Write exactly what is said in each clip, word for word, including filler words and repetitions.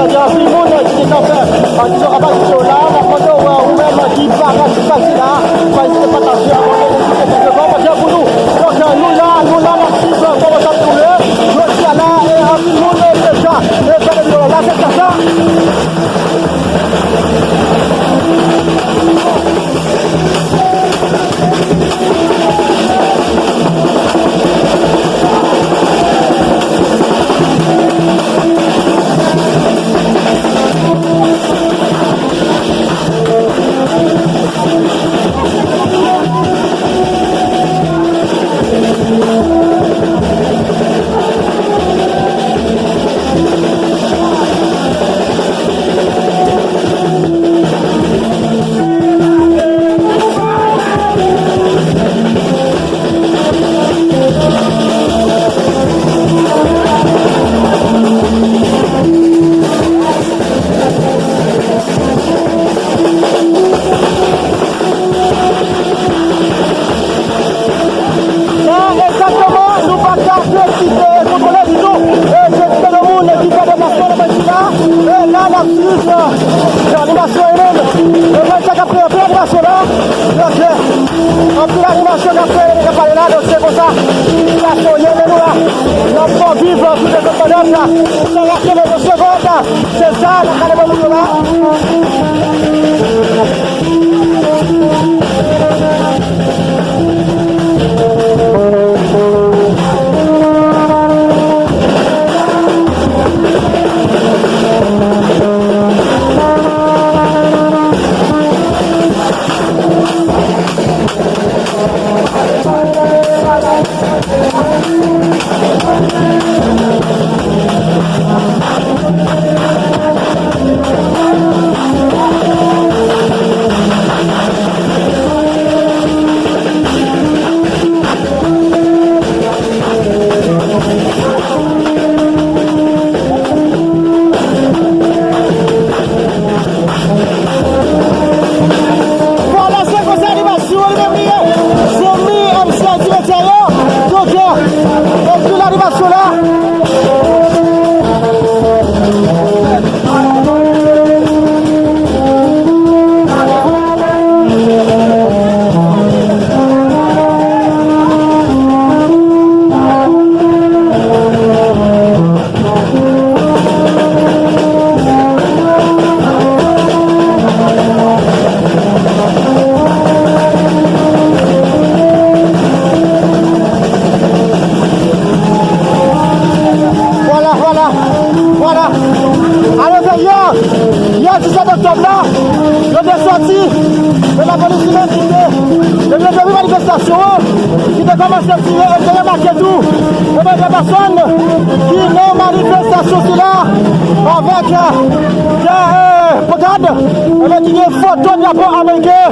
Gen anpil moun ki te kanpe, a, ki te kanpe, ki te la, n ap mande w, ou menm ki pa ka sou pati la, pa ezite pataje, abòne, nou kite kèk kòmantè pou nou. Donk, nou la, nou la, n ap swiv kòman sa ap dewoule. Jodi a la, e, anpil moun, e, deja, e, fè de videyo la, se sa. La, egzakteman, nou pa ka deside kontwole ditou. E, se de moun ki fè deplasman nan mwen ki la. E, la, n ap swiv, e, animasyon yo menm. E, mwen, sa k ap kreye anpil animasyon la. Donk, e, anpil animasyon k ap kreye, k ap pale la. Donk, se konsa, sitiyasyon ye, men nou la. N ap fè w viv, e, tout se zòt pandan la. San rache nan yon segond. Se sa, n ap gade ban moun yo la. Vwala, se konsa animasyon li menm li ye. Zanmi, e, m se direktè yo. Donk, e, anpil animasyon la. Vwala, vwala, vwala. Alò, se yè, yè disèt òktòb la, yo te sòti, e lapolis li menm ki te, ebyen, depi manifestasyon an, ki te kòmanse tire, e te remake tou, ebyen, de pèsòn ki nan manifestasyon sila avèk, e, de, e, pankad, ebyen, ki gen foto drapo ameriken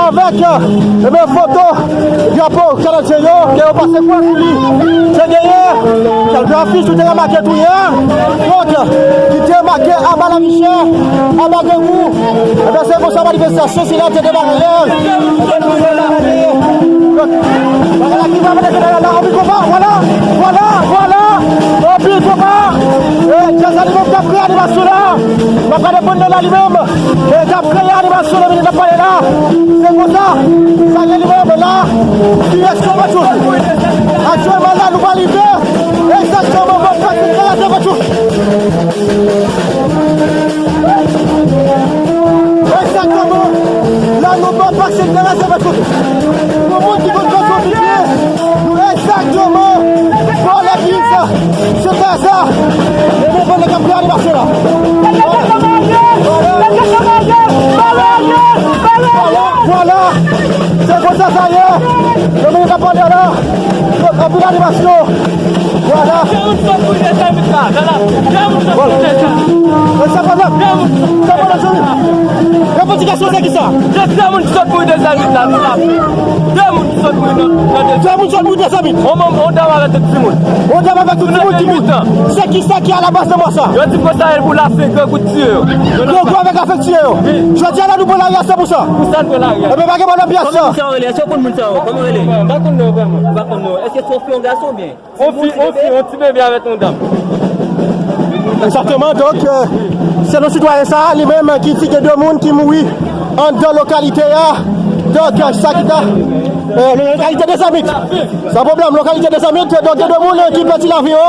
avèk, e, ebyen, foto drapo kanadyen yo, ke yo pase kwa sou li. Te genyen kèk afiche ou te remake tou yè, donk, ki te make aba lavi chè, aba grangou. Ebyen, se konsa manifestasyon sila te demare yè. Donk, bagay la ki va mete kanal la, anpil konba, vwala, vwala, vwala, anpil konba. E, Djazz Animal k ap kreye animasyon la. M ap gade moun nan la li menm. E k ap kreye animasyon nan minit n ap pale la. Se konsa, sa gen li menm la. Kiyès k ap jwe? Aktyèlman la, nou pral rive egzakteman bò pase Kanadyen Patchouk. Egzakteman, la nou bò pase Kanadyen Patchouk. Pou moun ki konn Patchouk, nou egzakteman bò legliz Sent Therèse la. E nou konn k ap gen animasyon la. Vwala, vwala. Se konsa sa ye. Dominique Apollo la. Anpil animasyon. Vwala. Dè moun sot bouyi dèzèmit la. Dè moun sot bouyi dèzèmit. Dè moun sot bouyi dèzèmit la. Dè moun sot bouyi dèzèmit la. Dè moun sot bouyi dèzèmit. Dè moun sot bouyi dèzèmit. On, on, on dam avèk tout timoun. On dam avèk tout timoun, timoun. Se ki sa ki a la baz de mò sa? Yo di konsa, e pou lafen, grangou tiye yo. Grangou avèk lafen tiye yo. Jodi a la, nou pran lari a san pou san. Pou sa n pran lari a. Ebyen, pa gen bon anbyans. Kòman moun sa yo rele? Èske w konn moun sa yo? Kòman yo rele? M pa konn non vrèman. Ou pa konn non. Èske se yon fi, yon gason oubyen? On fi, on fi, on ti bebe avèk on dam. Egzakteman, donk, euh, selon sitwayen sa a, li menm ki di gen de moun ki mouri anndan lokalite a, donk, euh, sa ki ta, euh, lokalite Dezamit. San pwoblèm, lokalite Dezamit, donk, gen de moun, euh, ki pèdi lavi yo.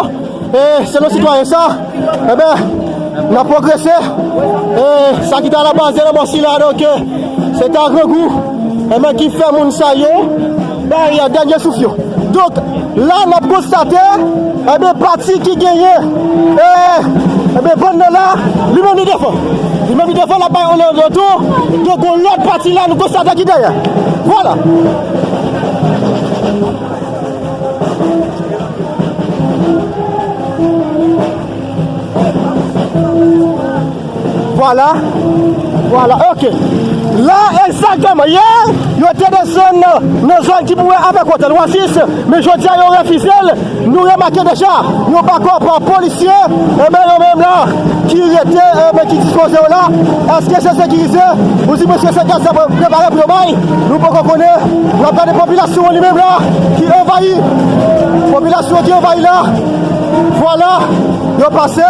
E selon sitwayen sa, enben, n ap pwogrese. E sa ki ta la baze nan bò sila, donk, euh, se ta grangou, enben, ki fè moun sa yo bay dènye souf yo. Donk, la, n ap konstate, enben, pati ki genyen, e, enben, bann nan la, li menm li devan. Li menm li devan, l ap bay yon lòt tou. Donk, yon lòt pati la, nou konstate ki dèyè. Vwala. Vwala. Vwala, ok. La, egzakteman. Yè, yo te desann nan, nan zòn ki pou wè avèk otèl Oasis, men jodi a, yo refize l. Nou remake deja yon bakòp polisye, enben, yo menm la, ki rete, enben, ki dispoze yo la. Èske se sekirize? Ou di, mesye, se gaz sa prepare pou yo bay? Nou poko konnen. N ap gade popilasyon an li menm la, ki anvayi. Popilasyon ki anvayi la. Vwala. Yo pase,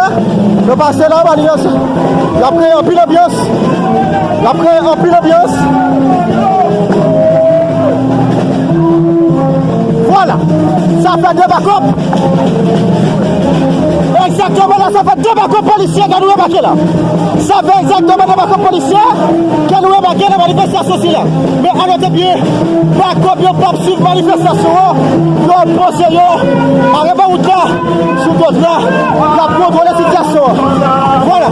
yo pase la, Manifès. Y ap kreye anpil anbyans. Y ap kreye anpil anbyans. Vwala. Sa fè de bakòp. Egzakteman, la, sa fè de bakòp polisye ke nou remake la. Sa fè egzakteman de bakòp polisye ke nou remake nan manifestasyon sila. Men, ann note byen, bakòp yo p ap swiv manifestasyon an. Yo poze yo anba wout la. Sou kote la, n ap kontwole sitiyasyon an. Vwala.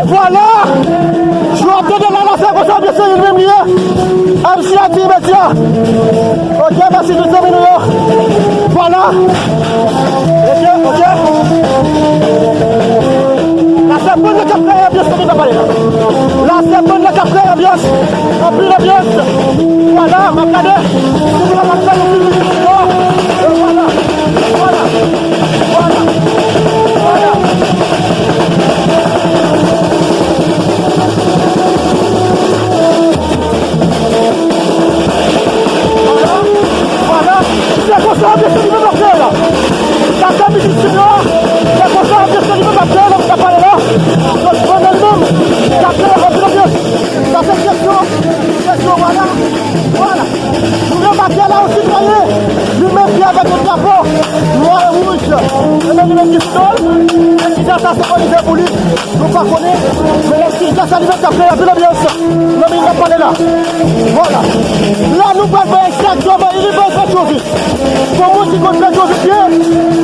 Vwala! Jou ap tande la, la, se konsa, mesye, li menm li ye. M C a di medya. Ok, mèsi tout zanmi nou yo. Vwala. Ok, ok. La se bann nan k ap kreye anbyans, nou pa pale la. La se bann nan k ap kreye anbyans. Anpil anbyans. Vwala, m ap gade. Si nou pa fè nou fini. E vwala. Vwala. Vwala. Vwala. Vwala, vwala. Se konsa, mesye, li menm l ap fè la. Sa se mizik sila. Se konsa, mesye, li menm l ap fè la, nou ka pale la. Donk, pandan li menm, l ap fè anpil anbyans. Sa se kesyon, kesyon, vwala. Vwala. Nou remake la yon sitwayen, li menm ki avèk yon drapo nwa e wouj. E men li menm ki sou do l. E kijan sa senbolize pou li? Nou pa konnen, men lè si sa, sa li menm k ap fè anpil anbyans. Nan minit n ap pale la. Vwala. La, nou pral wè egzakteman Unibank Petyonvil. Pou moun ki konn Petyonvil byen,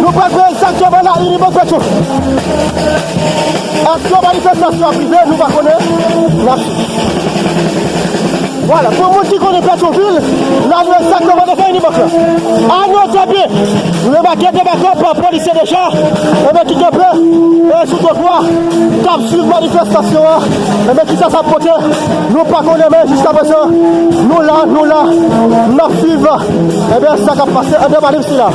nou pral wè egzakteman la Unibank Petyonvil. Èske manifestasyon ap rive? Nou pa konnen. N ap swiv. Vwala, pou moun ki konnen Petyonvil, la nou egzakteman devan Unibank la. Ann note byen, nou remake de bakòp polisye deja, enben ki kanpe, e sou twotwa, k ap swiv manifestasyon an, enben kisa sa ap pote, nou pa konnen, men jiskaprezan, nou la, nou la, n ap swiv, enben sa k ap pase anndan manif sila.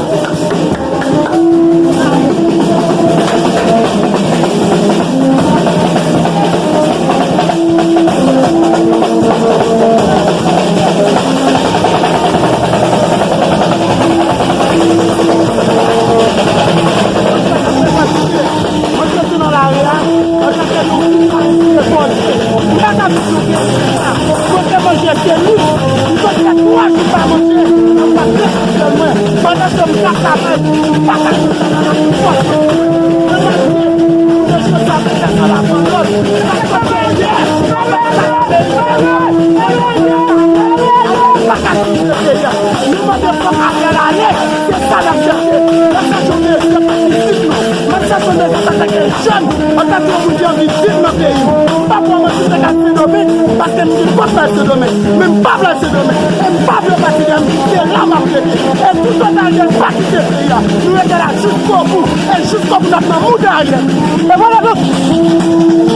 Mwen soti nan lari a, mwen soti nan lari a. Mwen pa ka vin sou teren sa. Mwen te manje teni. M sot fè twa jou pa manje. M pa fè sou tèl mwen. Pandan ke m t ap travay, m pa ka vin nan la pou fòs. Mwen manje. M te chita avèk sa la pou lòt. Sa k fè manje. M pa ka vin sou teren. Nou mande fòk apre lane. Se sa n ap chèche. N ap chèche yon mezi pa isit nou. N ap chèche yon mezi antanke jèn, antanke yon moun ki anvi viv nan peyi m. M p ap pran manti, m te ka al Sendomeng, paske m gen kont m al Sendomeng. Men m pa vle al Sendomeng. E m pa vle pati de m. Se la m ap rete. E toutotan Ariel pa kite peyi a, nou rete la jiskobou. E jiskobou n ap nan mouda Ariel. E vwala donk.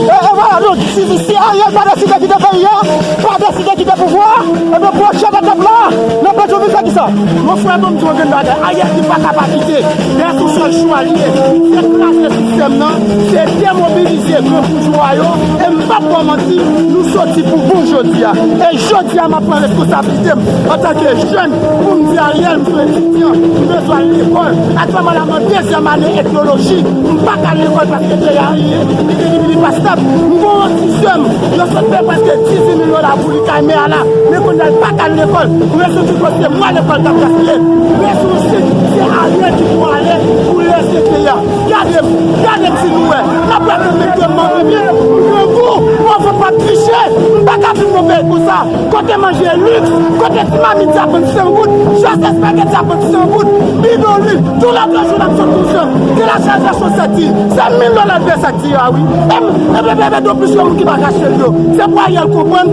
E, e vwala donk. Si, si, si Ariel pa deside kite peyi a, pa deside kite pouvwa a, enben pwochèn etap la, n ap mete yon mizè ki sa. Mon frè, ban m di w yon grenn bagay. Ariel di pa ka pa kite. Dèyè sou sèl chwa l ye. Se kraze sistèm nan, se demobilize ke Boujwa yo, e m p ap ba w manti, nou soti pou bon jodi a. E jodi a, m ap pran responsablite m antanke jèn pou m di Ariel, m se etidyan, m bezwen al lekòl. Aktyèlman la, m an dezyèm ane etnoloji, m pa ka al lekòl paske peyi a li, li, li, li, li pa stab. M gen yon ti sè m, yo sot peye prèske dizuit mil dola pou li kay mè a la. Men kounye a, l pa ka al lekòl. Rezon ki koz se mwa lekòl k ap gaspiye. Rezon osi, se Ariel ki pou ale pou lese peyi a. Gade m, gade m si nou wè. N ap gade men ke m anvi, m grangou, m anvi pa triche. M pa ka viv nan peyi konsa. Kote manje liks, kote ti mamit sa vann san goud, chòs espageti sa vann san goud, bidon lwil, tou lè de jou n ap sot konsa. Gen la chaj a chosèt li, se mil dola l peye sak ti a wi. E m, e m, e m, e m, donk plis yon moun ki pa ka achte l yo. Se pou Ariel konprann,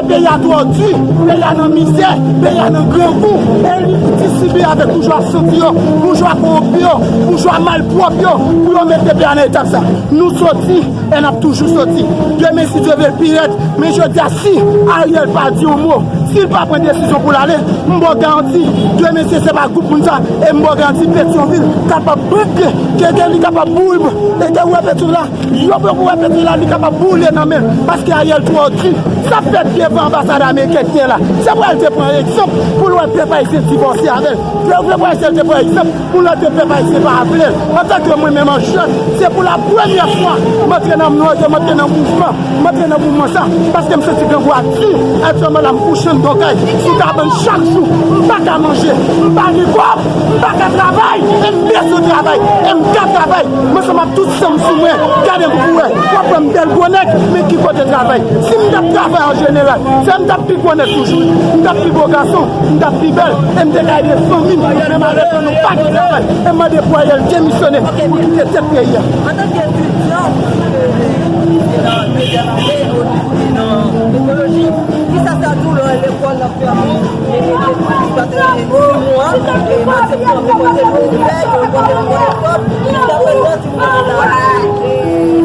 peyi a twò di, peyi a nan mizè, peyi a nan grangou, e li distribiye avèk boujwa santi yo, boujwa kowonpi yo, boujwa malpwòp yo, pou yo mete peyi a nan etap sa. Nou soti, e n ap toujou soti. Demen, si Dye vle, l pi rèd. Men jodi a, si Ariel pa di yon mo, si l pa pran desizyon pou l ale, m ba w garanti, demen, si se pa gwoup moun sa, e m ba w garanti, Petyonvil kapab brike, ke, ke li kapab boule, e ke w wè Petyonvil la, yo poko wè Petyonvil la, li kapab boule nan men l, paske Ariel twò di. Sa fèt devan anbasad ameriken ki gen la. Se pou Ariel te pran egzanp, pou l wè pèp ayisyen divòse avè l. Se pou Ariel te pran egzanp, pou lòt pèp ayisyen pa vle l. Antanke mwen menm an jèn, se pou la premyè fwa m antre nan nwa yo, m antre nan mouvman, m antre nan mouvman sa, paske m santi grangou a di, aktyèlman la m kouche anndan kay, sou kabann chak jou, m pa ka manje, m pa gen kòb, m pa ka travay, e m bezwen travay, e m ka travay, m ansanm ak tout san m sou mwen, gade m pou wè, w ap wè m bèl gwo nèg, men ki kote travay? Si m t ap travay an jeneral, se m t ap pi gwo nèg toujou. M t ap pi bo gason, m t ap pi bèl, e m te ka ede fanmi m. Men malerezman, nou pa gen travay. E m mande pou Ariel demisyone, pou kite tèt peyi a. Antanke etidyan, e, e, nan dezyèm ane, e, nan etnoloji, kisa sa di w lè lekòl ap fèmen, e, e, e, paske gen sis mwa, e, mwa septanm, e, kote nou ouvè, yo kote nou gen lekòl, jiskaprezan, timoun yo la, e,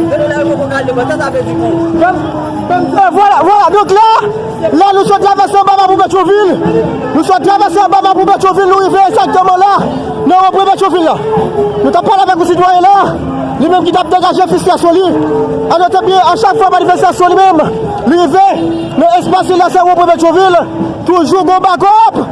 yo la, yo poko ka al lekòl, sa sa vle di pou ou? E vwala, vwala. Donk la, la nou sot travèse anba Mapou Petyonvil. Nou sot travèse anba Mapou Petyonvil, nou rive egzakteman la, nan wopwen Petyonvil la. Nou t ap pale avèk yon sitwayen la, li menm ki t ap degaje fristrasyon li. An note byen, a chak fwa manifestasyon li menm, li rive nan espas li la, se wopwen Petyonvil, toujou gon bakòp,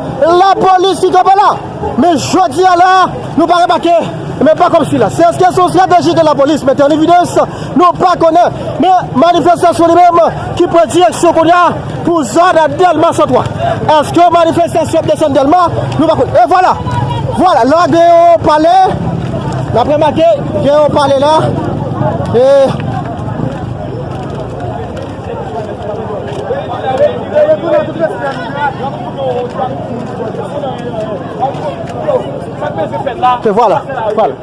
lapolis ki kanpe la. Men jodi a la, nou pa remake, men pa kòmsi la. Se èske se yon estrateji de lapolis mete an evidans? Nou pa konnen. Men manifestasyon li menm ki pran direksyon kounye a pou zòn Dèlma san twa. Èske manifestasyon ap desann Dèlma? Nou pa konnen. E vwala. Vwala. La gen yon pale. N ap remake, gen yon pale la. E E vwala, vwala.